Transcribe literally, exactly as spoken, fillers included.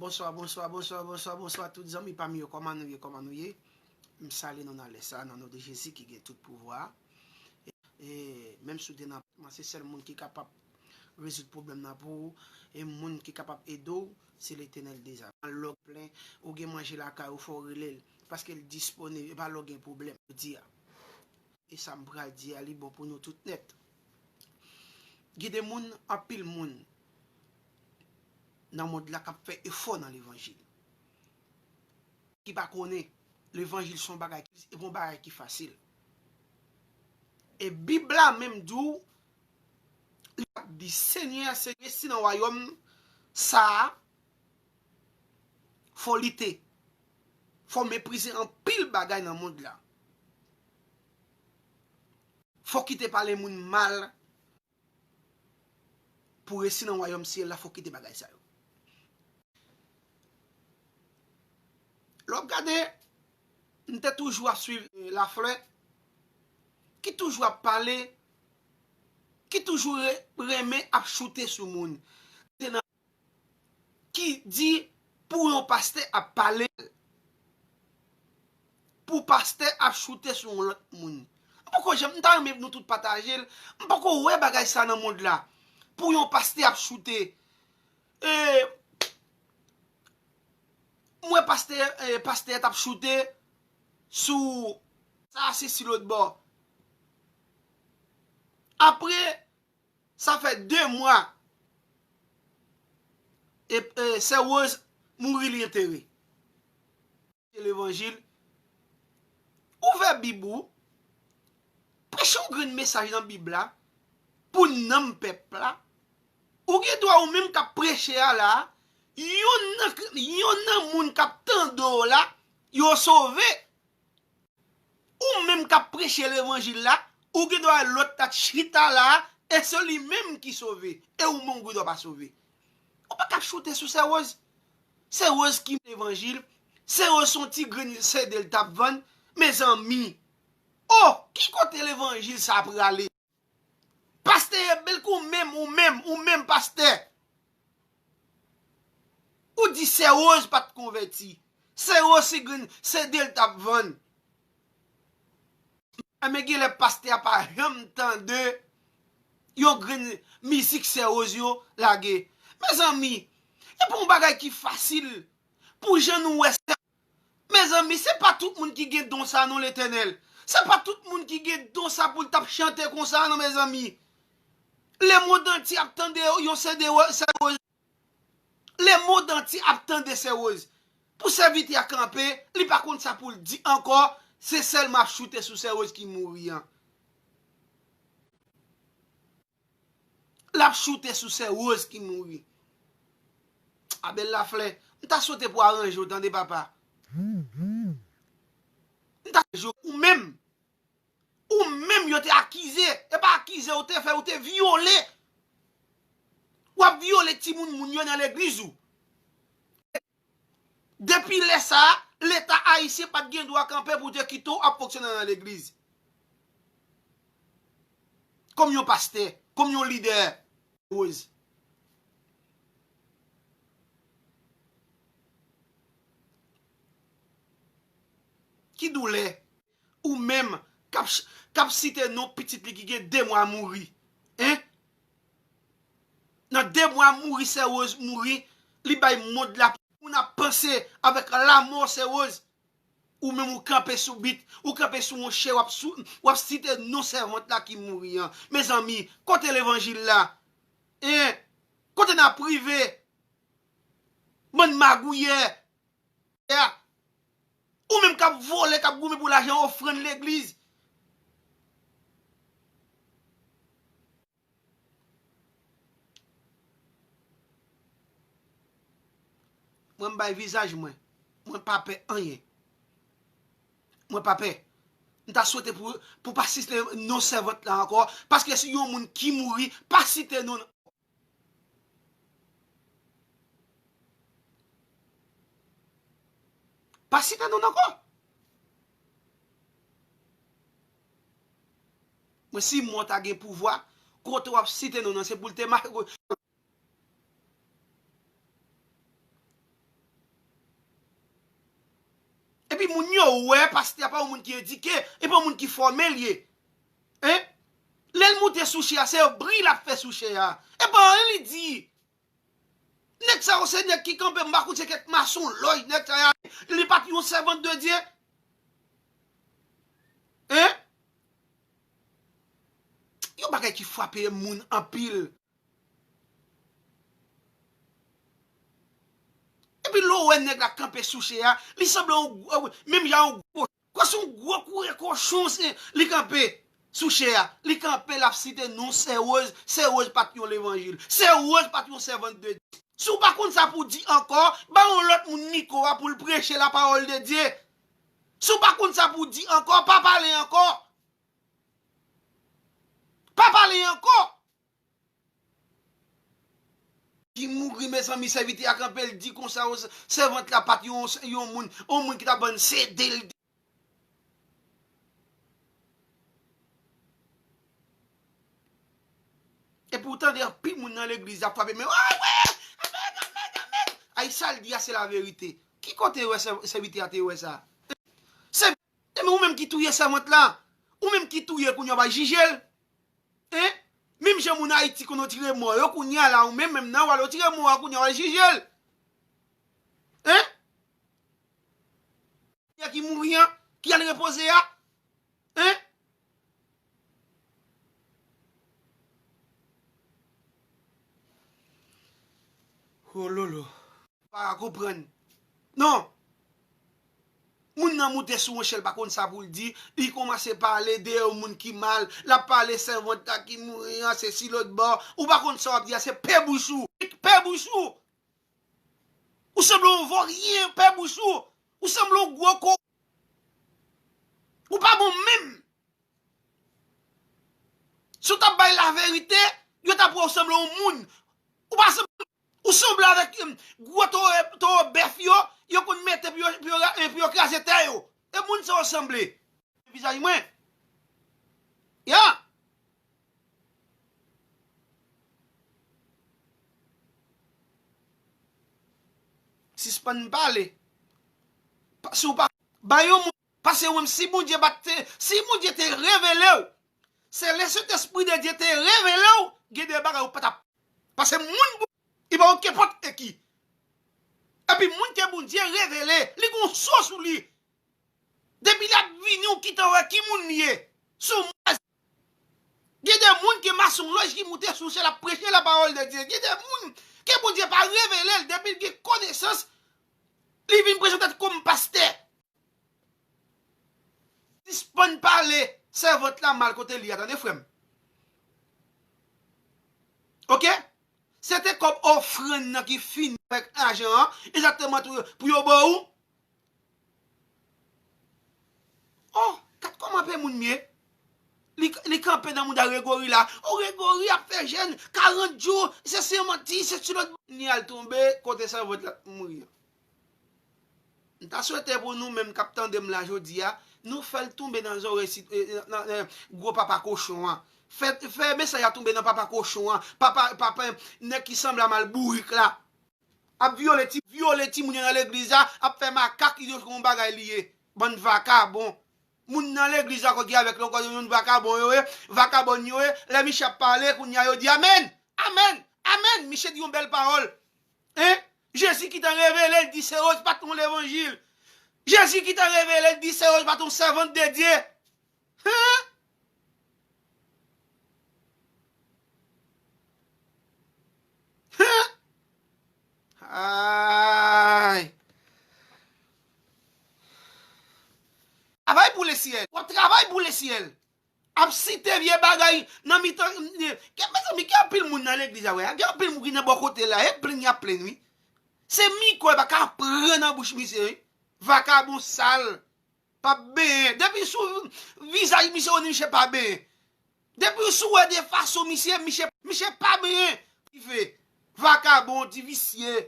Bonswa, bonswa, bonswa, bonswa, bonswa tout zanmi pa m yo, kòman nou ye, kòman nou ye? M salye nou nan lè sa, nan non de Jezi ki gen tout pouvwa. E, e menm si w te nan patman, se sèl moun ki kapab rezoud pwoblèm nan pou ou, e moun ki kapab ede w, se Letènèl deza. Lè w plen, ou gen manje lakay ou, fò w rele l, paske l disponib, e pa lè w gen pwoblèm, jodi a. E sa m pral di a, li bon pou nou tout nèt. Gen de moun, anpil moun nan mond la k ap fè efò nan levanjil. Ki pa konnen levanjil se yon bagay, se pa yon bagay ki fasil. E Bib la menm di w, li ap di, Senyè, Senyè, si nan wayòm sa a, fò lite. Fò meprize anpil bagay nan mond la. Fò kite pale moun mal. Pou resi nan wayòm syèl la, fò kite bagay sa yo. Lè w ap gade, m te toujou ap swiv, eh, Laflè, ki toujou ap pale, ki toujou re-, renmen ap choute sou moun. Te nan ki di pou yon pastè ap pale, pou pastè ap choute sou yon lòt moun. M poko janm, m ta renmen nou tout pataje l. M poko wè bagay sa nan mond la. Pou yon pastè ap choute. E, m wè pastè, e, pastè t ap choute sou sa, se si lòt bò. Apre, sa fè de mwa, e, e, sè Rose mouri, li antere. Levanjil, ouvè Bib ou, preche yon grenn mesaj nan Bib la, pou nanm pèp la. Ou gen dwa ou menm k ap preche a la, yonn nan, yonn nan moun k ap tande w la, yo sove. Ou menm k ap preche levanjil la, ou gen dwa wè lòt la chita la, e se li menm ki sove, e ou menm ou gen dwa pa sove. Ou pa ka ap choute sou sè Rose. Sè Rose ki levanjil, sè Rose se yon ti grenn sede l t ap vann, mezanmi. Oh, ki kote levanjil sa prale? Pastè Ebel, ou menm, ou menm, ou menm pastè. Ou di sè Rose pa t konvèti. Sè Rose se grenn sede l t ap vann. Enben, genlè pastè a pa janm tande yon grenn mizik sè Rose yo lage. Mezanmi, e pa yon bagay ki fasil pou jan nou wè sè Mezanmi, se pa tout moun ki gen don sa non, Letènèl. Se pa tout moun ki gen don sa pou l t ap chante konsa non, mezanmi. Lemond antye ap tande yon sede sè Rose. Lemond antye ap tande sè Rose. Pou sèvitè a kanpe, li pa konn sa pou l di ankò, se sèlman ap choute sou sè Rose ki mouri an. L ap choute sou sè Rose ki mouri. Abel Laflè, m ta swete pou aranje w tande, papa. M ta aranje w, ou menm. Ou menm yo te akize. E pa akize, ou te fè, ou te vyole. W ap vyole timoun moun yo nan legliz ou. Depi lè sa a, Leta ayisyen pa t gen dwa kanpe pou te kite w ap fonksyone nan legliz. Kòm yon pastè, kòm yon lidè. Rose. Ki doulè. Ou menm k ap ch-, k ap site non pitit li ki gen de mwa mouri. Hein? Nan de mwa mouri, sè Rose mouri, li bay mond la, moun ap panse avèk lanmò sè Rose. Ou menm ou kanpe sou bit, ou kanpe sou yon chè, w ap sou, w ap site non sèvant la ki mouri an. Mezanmi, kote levanjil la? Hein? Kote n ap rive? Bann magouyè. Ou menm k ap vole, k ap goumen pou lajan ofrann legliz. Mwen m bay vizaj mwen. Mwen pa pè anyen. Mwen pa pè. M ta swete pou, pou pa site non sèvant la ankò. Paske si yon moun ki mouri, pa site non. Pa site non ankò. Mwen, si mò ta gen pouvwa, kote w ap site non nan, se pou l te ma-, Epi moun yo wè pastè a pa yon moun ki edike, e pa yon moun ki fòme l ye. Hein? Lè l moute sou chè a, se bri l ap fè sou chè a. E pa anyen li di. Nèg sa yo se nèg ki kanpe, m pa konn se kèk masonlòj nèg sa yo. Li pa t yon sèvant de Dye. Hein? Yon bagay ki frape moun anpil. Epi lè w wè nèg la kanpe sou chè a, li sanble yon gwo, menm jan yon gwo, kwè se yon gwo koure kochon se, li kanpe sou chè a. Li kanpe, l ap site non Sè Rose, Sè Rose pa t yon levanjil. Sè Rose pa t yon sèvant de Dye. Si w pa konn sa pou w di ankò, ba yon lòt moun mikwo a pou l preche la parole de Dieu. Si w pa konn sa pou w di ankò, pa pale ankò. Pa pale ankò. Ki mouri, mezanmi, sèvitè a kanpe, l di konsa, o, sèvant la pa t yon, yon moun, yon moun ki ta bann sede l. Epi w tande anpil moun nan legliz ap frape men, "Ay, wi! Amèn, amèn, amèn!" Ay, sa l di a, se laverite. Ki kote wè sè-, sèvitè a te wè sa? Se, e men ou menm ki touye sèvant la, ou menm ki touye l kounye a, w pa jije l. Hein? Menm jan moun Ayiti konn retire mò yo kounye a la, ou menm, menm nan w al retire mò a kounye a, w al jije l. Hein? Ki mouri an, ki al repoze a? Hein? Hololo. Pa ka konprann. Non. Moun nan moute sou yon chè, l pa konn sa pou l di, li kòmanse pale de yon moun ki mal, l ap pale sèvant la ki mouri an, se si lòt bò. Ou pa konn sa w ap di a, se pe bouch ou. Pe bouch ou. Ou sanble yon voryen, pe bouch ou. Ou sanble yon gwo ko. Ou pa bon menm. Si w t ap bay laverite, yo t ap wè w sanble yon moun. Ou pa sanble, ou sanble avèk, em, gwo towo, towo bèf yo, yo konn mete pou yo, pou yo ra-, pou yo kraze tè yo. E moun sa yo sanble. Vizaj mwen. Ya. Sispann pale. Pa, si w pa, ba yon moun, paske ou menm, si Bondye pa t te, si Bondye te revele w, se le Sentespri de Dye te revele w, gen de bagay ou pa t ap, paske moun, li pa okenpòt e ki. Epi moun ke Bondye revele, li gon so sou li. Depi l ap vini, ou kite wè ki moun li ye. Sou mwen. Gen de moun ke masonlòj ki moute sou chè, l ap preche la parole de Dieu. Gen de moun ke Bondye pa revele l, depi l gen konesans, li vin prezante l kòm pastè. Sispann pale sèvant la mal kote li a, tande frè m. Oke? Se te kòb ofrann nan ki fini avèk lajan an, egzakteman pou yo, pou yo ba w. Oh, gad kòman pe moun m ye. Li, li kanpe nan mouda Gregori la. Oh, Gregori ap fè jèn karant jou, se sèmanti, se ti lòt. Ni al tonbe kote sèvant la mouri an. M ta swete pou nou menm k ap tande m la jodi a, nou fè l tonbe nan zòrèy si, eh, nan, nan, gwo papa kochon an. Fè, fè mesaj la tonbe nan papa kochon an, papa, papa, nèg ki sanble a mal bourik la. Ap vyole ti, vyole timoun yo nan legliz la, ap fè makak yo kon bagay li ye. Bann vakabon. Moun nan legliz la ankò ki avèk li ankò, yon vakabon yo ye, vakabòn yo ye. Lè misye ap pale, kounye a yo di amèn, amèn, amèn. Misye di yon bèl pawòl. Hein? Jezi ki te revele l di se Rose pa t yon levanjil. Jezi ki te revele l di se Rose pa t yon sèvant de Dye. Hein? Hein? Ay. Travay pou lesyèl. W ap travay pou lesyèl. Ap site vye bagay nan mitan, gen, mezanmi, gen anpil moun nan legliz la, wè, gen anpil moun ki nan bò kote la, e plenn y ap plenn, wi. Se mikwo pa ka pran nan bouch misye, wi. Vakabon sal, pa benyen. Depi sou vizaj misye, ou di misye pa benyen. Depi sou wè de fason misye, misye, misye pa benyen. Ki fè vakabon, ti visye.